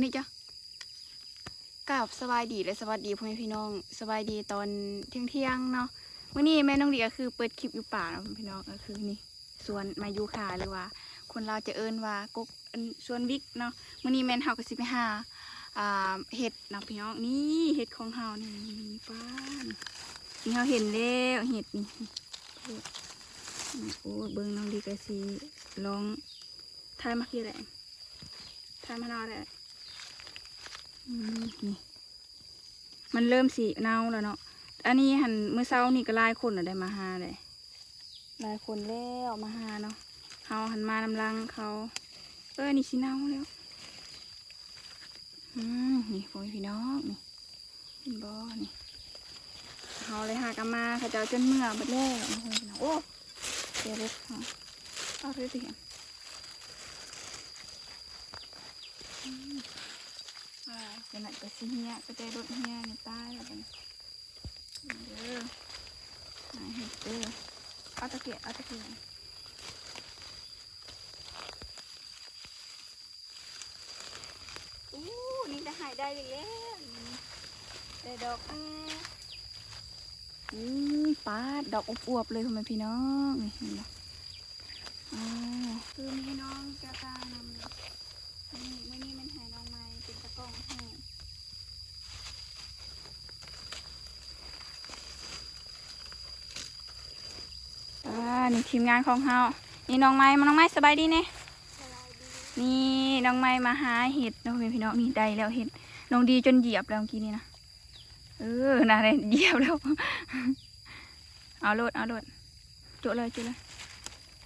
ນີ້ ເຈົ້າ ກາບສະບາຍດີ ແລະ ສະຫວັດດີພໍ່ແມ່ພີ່ນ້ອງ. ສະບາຍດີຕອນທ່ຽງໆເນາະ. ມື້ນີ້ແມ່ນ້ອງດີກໍຄືເປີດຄລິບຢູ່ປ່າເນາະພີ່ນ້ອງ. ກໍຄືນີ້ ສວນມາຢູຄາ ຫຼືວ່າຄົນລາວຈະເອີ້ນວ່າກົກ ອັນ ສວນວິກເນາະ. ມື້ນີ້ແມ່ນເຮົາກໍຊິໄປຫາ ອ່າ ເຫັດເນາະພີ່ນ້ອງ. ນີ້ເຫັດຂອງເຮົານີ້ ປາດ ນີ້ເຮົາເຫັນແລ້ວເຫັດນີ້. ໂອ້ ເບິ່ງ ນ້ອງດີກໍຊິລອງ ຖ່າຍມາພີ້ແຫຼະ ຖ່າຍມາເຮົາແຫຼະ. ອືມ ນີ້ ມັນເລີ່ມຊິເນົ່າແລ້ວເນາະ. ອັນນີ້ຫັ້ນ ມື້ເຊົ້ານີ້ກໍຫຼາຍຄົນແລ້ວໄດ໋ມາຫາໄດ໋ ຫຼາຍຄົນແລ້ວມາຫາເນາະ. ເຮົາຫັ້ນມານຳຫຼັງເຂົາ. ເອີ ນີ້ຊິເນົ່າແລ້ວ. ອືມ ນີ້ ພໍ່ແມ່ພີ່ນ້ອງ ນີ້ ເຫັນບໍ່ນີ້? ເຮົາເລີຍຫາກະມາ ເຂົາເຈົ້າຈົນເມືອເບິດແລ້ວ. ໂອ້ຍ ເຈົ້າເລັກເຮົາ ເອົາເລີຍຕິ. ອືມ ອ່າ ຈັກໜ້ອຍກໍຊິເຫ່ຍ ກໍຈະລົດເຫ່ຍນີ້ ຕາຍແລ້ວບັດນີ້. ເດີ ຫາເຫັດເດີ ເອົາຕະກຽງ ເອົາຕະກຽງ. ໂອ້ ນີ້ໄດ້ ໃຫ້ໄດ້ອີກແລ້ວ ໄດ້ດອກ ອືມ ອືມ ປາດ ດອກອວບໆເລີຍ ພໍ່ແມ່ພີ່ນ້ອງ ນີ້ເຫັນບໍ່? ອ່າ ຄືມີນ້ອງແກ້ວຕານຳ ນີ້ ມື້ນີ້ແມ່ນໃຫ້ນ້ອງໄມ້ເປັນຕາກ້ອງໃຫ້. ອ່າ ນີ້ທີມງານຂອງເຮົາ ນີ້ນ້ອງໄມ້ ມາ ນ້ອງໄມ້ ສະບາຍດີແດ່. ສະບາຍດີ. ນີ້ນ້ອງໄມ້ມາຫາເຫັດເນາະ ພໍ່ແມ່ພີ່ນ້ອງ. ນີ້ໄດ້ແລ້ວເຫັດ ນ້ອງດີຈົນຢຽບແລ້ວເມື່ອກີ້ນີ້ນະ. ເອີ ນັ້ນແຫຼະ ຢຽບແລ້ວ. ເອົາໂລດ ເອົາໂລດ ຈຸເລີຍ ຈຸເລີຍ.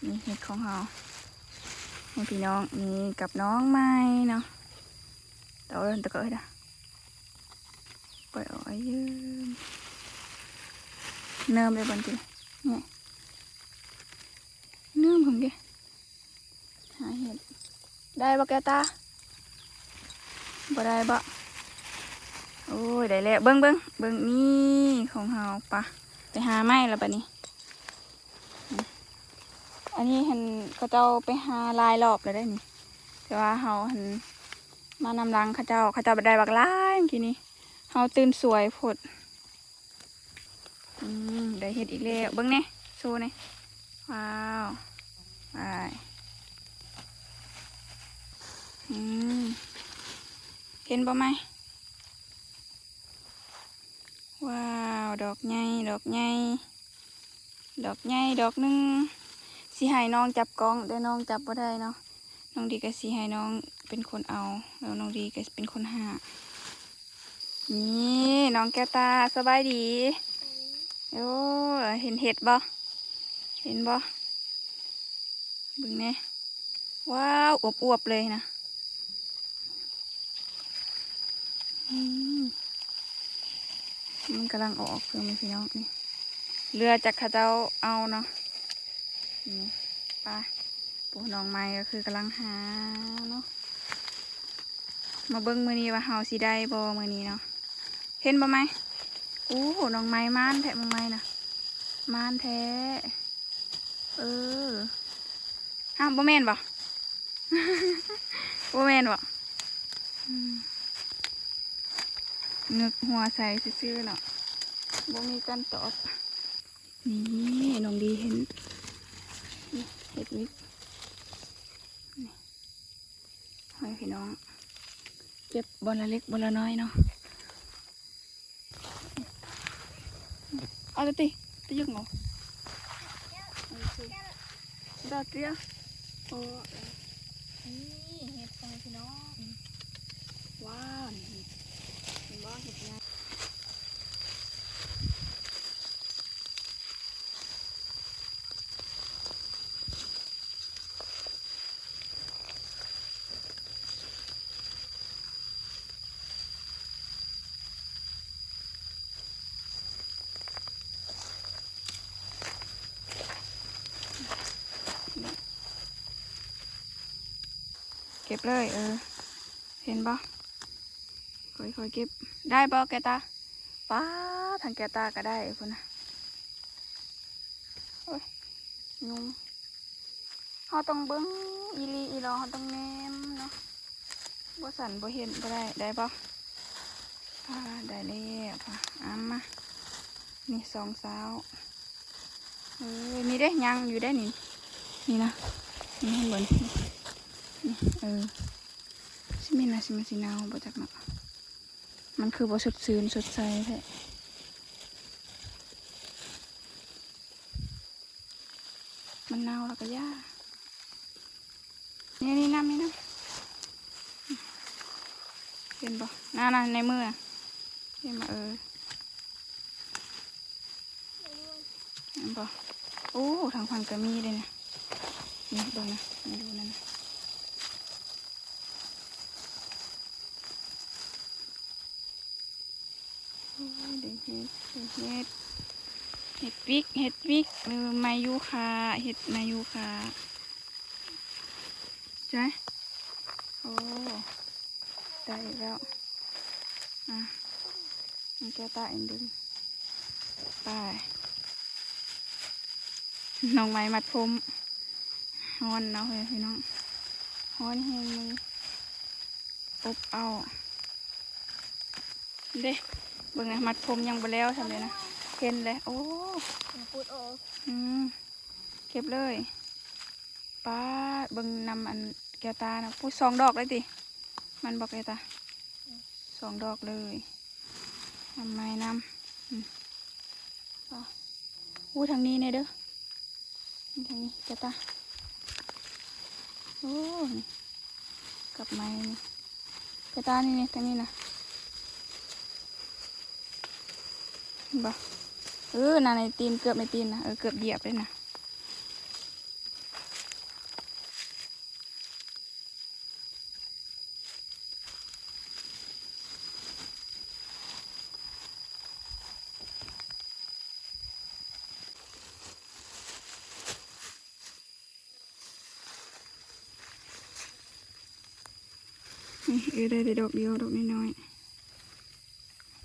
ນີ້ເຫັດຂອງເຮົາ ໃຫ້ພີ່ນ້ອງ ນີ້ກັບນ້ອງໄມ້ເນາະ. ເອົາໂລດ ຕະກະເອີຍດາ ປ່ອຍອອກ ອາຍືມ ເນີມໄດ້ບໍ່ກິນ ນີ້ ເນີມຂອງແກ. ຫາເຫັດ ໄດ້ບໍ່ແກ້ວຕາ? ບໍ່ໄດ້ບໍ່? ໂອ້ຍ ໄດ້ແລ້ວ ເບິ່ງ ເບິ່ງ ເບິ່ງ ນີ້ຂອງເຮົາ. ປະ ໄປຫາໄມ້ລະບັດນີ້. ອັນນີ້ຫັ້ນ ເຂົາເຈົ້າໄປຫາຫຼາຍລອບແລ້ວເດ້ນີ້ ແຕ່ວ່າເຮົາຫັ້ນມານຳຫຼັງເຂົາເຈົ້າ ເຂົາເຈົ້າໄດ້ບັກຫຼາຍເມື່ອກີ້ນີ້ ເຮົາຕື່ນສວຍໂພດ. ອືມ ໄດ້ເຫັດອີກແລ້ວ ເບິ່ງແດ່ ໂຊແດ່. ວ້າວ ອ້າຍ ອືມ ເຫັນບໍ່ໄມ້? ວ້າວ ດອກໃຫຍ່ ດອກໃຫຍ່ ດອກໃຫຍ່ດອກໜຶ່ງ. ຊິໃຫ້ນ້ອງຈັບກ້ອງ ແຕ່ນ້ອງຈັບບໍ່ໄດ້ເນາະ. ນ້ອງດີກໍຊິໃຫ້ນ້ອງເປັນຄົນເອົາ ແລ້ວນ້ອງດີກໍເປັນຄົນຫາ. ນີ້ນ້ອງແກ້ວຕາ ສະບາຍດີ. ໂອ້ ເຫັນເຫັດບໍ່? ເຫັນບໍ່? ເບິ່ງແດ່ ວ້າວ ອວບໆເລີຍນະ. ອືມ ມັນກຳລັງອອກ ເພື່ອນແມ່ພີ່ນ້ອງ ນີ້ ເຫຼືອຈາກເຂົາເຈົ້າເອົາເນາະ. ນີ້ ໄປ ປູ ນ້ອງໄມ້ກໍຄືກຳລັງຫາເນາະ. ມາເບິ່ງມື້ນີ້ວ່າເຮົາຊິໄດ້ບໍ່ມື້ນີ້ເນາະ. ເຫັນບໍ່ໄມ້? ໂອ້ ນ້ອງໄມ້ໝານແທ້ ນ້ອງໄມ້ນະ ໝານແທ້. ເອີ ຮະ ບໍ່ແມ່ນບໍ່? ບໍ່ແມ່ນບໍ່? ອືມ ງຶກຫົວໃສ່ຊື່ໆເນາະ ບໍ່ມີການຕອບ. ນີ້ນ້ອງດີເຫັນ ນີ້ເຫັດວິກ ນີ້ ໃຫ້ພີ່ນ້ອງເກັບບ່ອນລະເລັກບ່ອນລະນ້ອຍເນາະ. ເອົາເລີຍຕິ ຕະຍຶກເອົາ ໂອເຄ ດອກດຽວ. ໂອ້ ເອີ ນີ້ເຫັດ ພໍ່ແມ່ພີ່ນ້ອງ ວ້າວ ນີ້ເຫັນບໍ່ ເຫັດໃຫຍ່. ເກັບເລີຍ ເອີ ເຫັນບໍ່? ຄ່ອຍໆເກັບ ໄດ້ບໍ່ແກ້ວຕາ? ປາດ ທາງແກ້ວຕາກໍໄດ້ພຸ້ນນະ. ໂອ້ຍ ຍຸງ ເຮົາຕ້ອງເບິ່ງອີ່ຫຼີອີ່ຫຼໍ ເຮົາຕ້ອງແນມເນາະ. ບໍ່ສັ່น ບໍ່ເຫັນ ບໍ່ໄດ້ ໄດ້ບໍ່? ອ່າ ໄດ້ແລ້ວ ອ່າ ເອົາມາ ນີ້ສອງສາວ ເອີ ນີ້ເດ້ ຍັງຢູ່ໄດ໋ນີ້ ນີ້ນະ ນີ້ເຫັນບໍ່ນີ້ ນີ້ ເອີ ຊິແມ່ນນະ ຊິແມ່ນຊິເນົ່າບໍ່ຈັກເນາະ ມັນຄືບໍ່ສົດຊື່ນສົດໃສແທ້ ມັນເນົ່າແລ້ວກໍຢ່າ. ນີ້ ນີ້ນຳ ນີ້ນຳ ເຫັນບໍ່? ນັ້ນ ນັ້ນ ໃນມືນະ ເຫັນບໍ່? ເອີ ເຫັນບໍ່? ໂອ້ ທາງຝັ່ງກໍມີເດ້ນະ ນີ້ເບິ່ງນະ ມາດູນັ້ນນະ. ໂອ້ຍ ໄດ້ເຫັດ ໄດ້ເຫັດ ເຫັດວິກ ເຫັດວິກ ເອີ ໄມ້ຢູຄາ ເຫັດໄມ້ຢູຄາ ໃຊ່ ໂອ້ ໄດ້ອີກແລ້ວ ອ່ະ ມັນແກ້ວຕາເອັນດຶງ ໄປ ນ້ອງໄມ້ມັດຜົມ ຮ້ອນເນາະເຮີ້ຍ ພີ່ນ້ອງ ຮ້ອນແຮງ ມືອົບເອົາ. ເດ້ ເບິ່ງນະ ມັດຜົມຍັງບໍ່ແລ້ວຊ່ຳເລີຍນະ ເຫັນແລ້ວ ໂອ້ ອືມ ເກັບເລີຍ ປາດ ເບິ່ງນຳອັນແກ້ວຕານະ ປຸ້ຍ ສອງດອກເລີຍຕິ ມັນບໍ່ແກ້ວຕາ ສອງດອກເລີຍ ນຳໄມ້ນຳ ອືມ ອູ້ ທາງນີ້ແດ່ເດີ ນີ້ທາງນີ້ ແກ້ວຕາ ໂອ້ ນີ້ ກັບໄມ້ນີ້ ແກ້ວຕາ ນີ້ ນີ້ ທາງນີ້ນະ ເຫັນບໍ່? ເອີ ນັ້ນ ໃນຕີນ ເກືອບໃນຕີນນະ ເອີ ເກືອບຢຽບເລີຍນະ. ນີ້ ເອີ ໄດ້ແຕ່ດອກດຽວ ດອກນ້ອຍ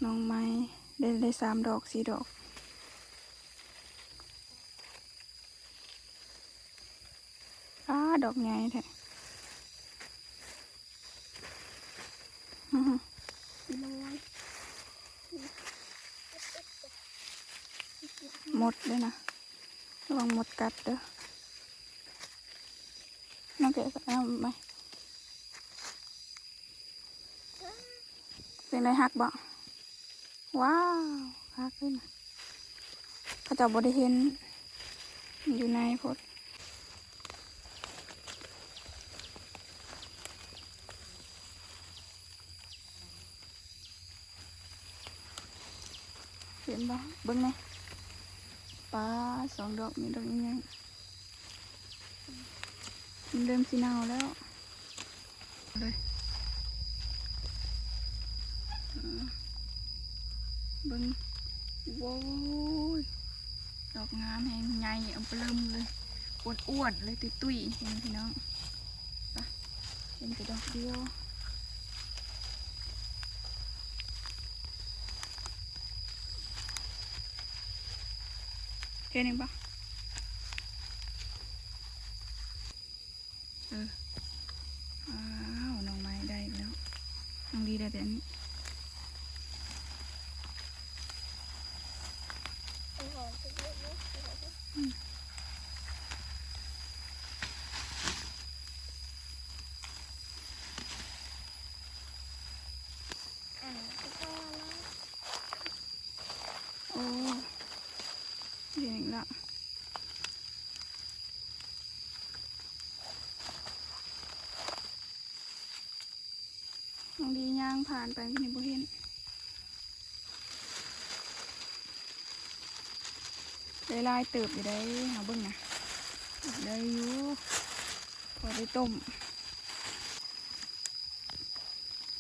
ໆ ນ້ອງໄມ້ ໄດ້ ໄດ້ສາມດອກ ສີ່ດອກ. ອ້າ ດອກໃຫຍ່ແທ້ ໝົດເດີ້ນະ ລະວັງໝົດກັດເດີ້ ນ້ອງແກະເອົາໄມ້ ເປັນໄດ ຫັກບໍ່? ວ້າວ ຄັກເລີຍນະ ເຂົາເຈົ້າບໍ່ໄດ້ເຫັນ ຢູ່ໃນພຸ້ນ ເຫັນບໍ່? ເບິ່ງແດ່ ປາ ສອງດອກ ມີດອກໃຫຍ່ ມັນເລີ່ມຊິເນົ່າແລ້ວ ເລີຍ ເອີ ເບິ່ງ ໂອ້ຍ ດອກງາມແຮງ ໃຫຍ່ອຳປະເລິມເລີຍ ອ້ວນໆເລີຍ ຕຸ້ຍໆ ເຫັນພີ່ນ້ອງ ໄປ ເຫັນແຕ່ດອກດຽວ ເຫັນອີກບໍ່? ເອີ ອ້າວ ນ້ອງໄມ້ໄດ້ອີກແລ້ວ ນ້ອງດີໄດ້ແຕ່ອັນນີ້ ໂອ້ ເຫັນອີກແລ້ວ ນ້ອງດີຍ່າງຜ່ານໄປນີ້ບໍ່ເຫັນ ໄດ້ຫຼາຍເຕີບຢູ່ໄດ໋ ຫາເບິ່ງນະ ໄດ້ຢູ່ ພໍໄດ້ຕົ້ມ.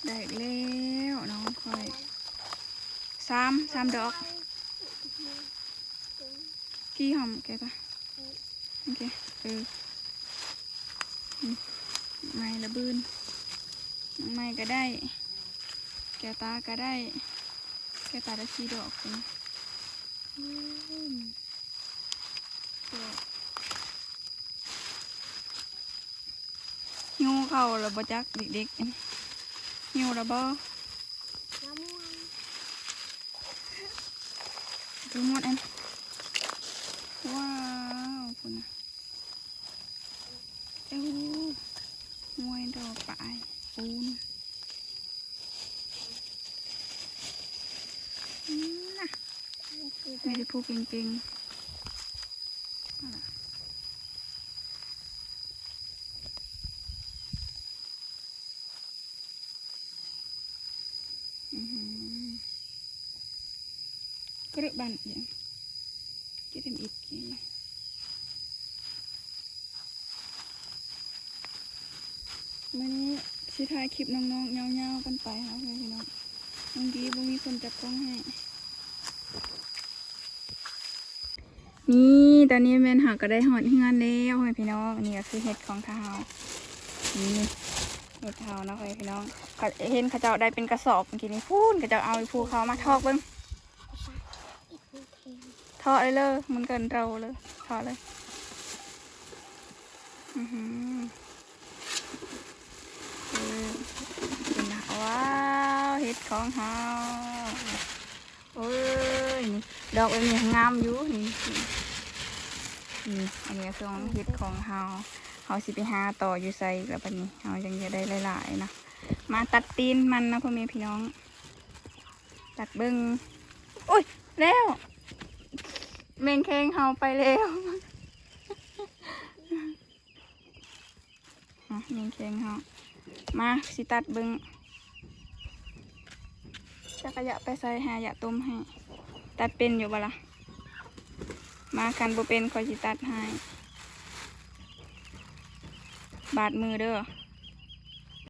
ໄດ້ອີກແລ້ວນ້ອງຂ້ອຍ ສາມ ສາມດອກ ກີ່ຫອມແກະຕາ ໂອເຄ ເອີ ໄມ້ລະບືນ ໄມ້ກະໄດ້ ແກະຕາກະໄດ້ ແກະຕາໄດ້ສີ່ດອກ ອືມ ຫິວເຂົ້າລະບໍ່ຈັກເດັກໆ ອັນນີ້ ຫິວແລ້ວບໍ່? ຍັງມ່ວນ ຄືໝົດອັນ ວ້າວ ພຸ້ນນະ ເຈົ້າ ຫ້ວຍດອກປາຍປູນ ອືມນະ ມີແຕ່ຜູ້ເກັ່ງໆ ອືມ ກະເລີບານອີ່ຫຍັງ ເກັບເຕັມອິດກີ້ ມື້ນີ້ຊິຖ່າຍຄລິບນ້ອງໆຍາວໆກັນໄປເນາະພີ່ນ້ອງ ຍັງດີບໍ່ມີຄົນຈັບກ້ອງໃຫ້. ນີ້ ຕອນນີ້ແມ່ນເຮົາກໍໄດ້ຮອດເຮືອນແລ້ວພໍ່ແມ່ພີ່ນ້ອງ ນີ້ກໍຄືເຫັດຂອງເຮົາ ນີ້ເຫັດເຮົາເນາະພໍ່ແມ່ພີ່ນ້ອງ ເຫັນເຂົາເຈົ້າໄດ້ເປັນກະສອບເມື່ອກີ້ນີ້ ພຸ້ນເຂົາເຈົ້າເອົາຢູ່ພູເຂົາ ມາຖອກເບິ່ງ ຖອກເລີຍ ມັນເກີນເຕົາເລີຍ ຖອກເລີຍ ອືຫື ເອີ ເຫັນນະ ວ້າວ ເຫັດຂອງເຮົາ ໂອ້ຍ ນີ້ ດອກແບບນີ້ງາມຢູ່ ນີ້ ນີ້ ອັນນີ້ກໍຄືເຫັດຂອງເຮົາ ເຮົາຊິໄປຫາຕໍ່ຢູ່ໃສອີກລະບັດນີ້ ເຮົາຈັ່ງຈະໄດ້ຫຼາຍໆນະ ມາຕັດຕີນມັນນະພໍ່ແມ່ພີ່ນ້ອງ ຕັດເບິ່ງ ໂອ້ຍ ແລ້ວ ແມງແຄງເຮົາໄປແລ້ວ. ອະ ແມງແຄງເຮົາ ມາ ຊິຕັດເບິ່ງ ຈັກກະຢາໄປໃສ່ ຫາຢາຕົ້ມໃຫ້ ຕັດເປັນຢູ່ບໍ່ລະ? ມາ ຄັນບໍ່ເປັນຂ້ອຍຊິຕັດໃຫ້ ບາດມືເດີ.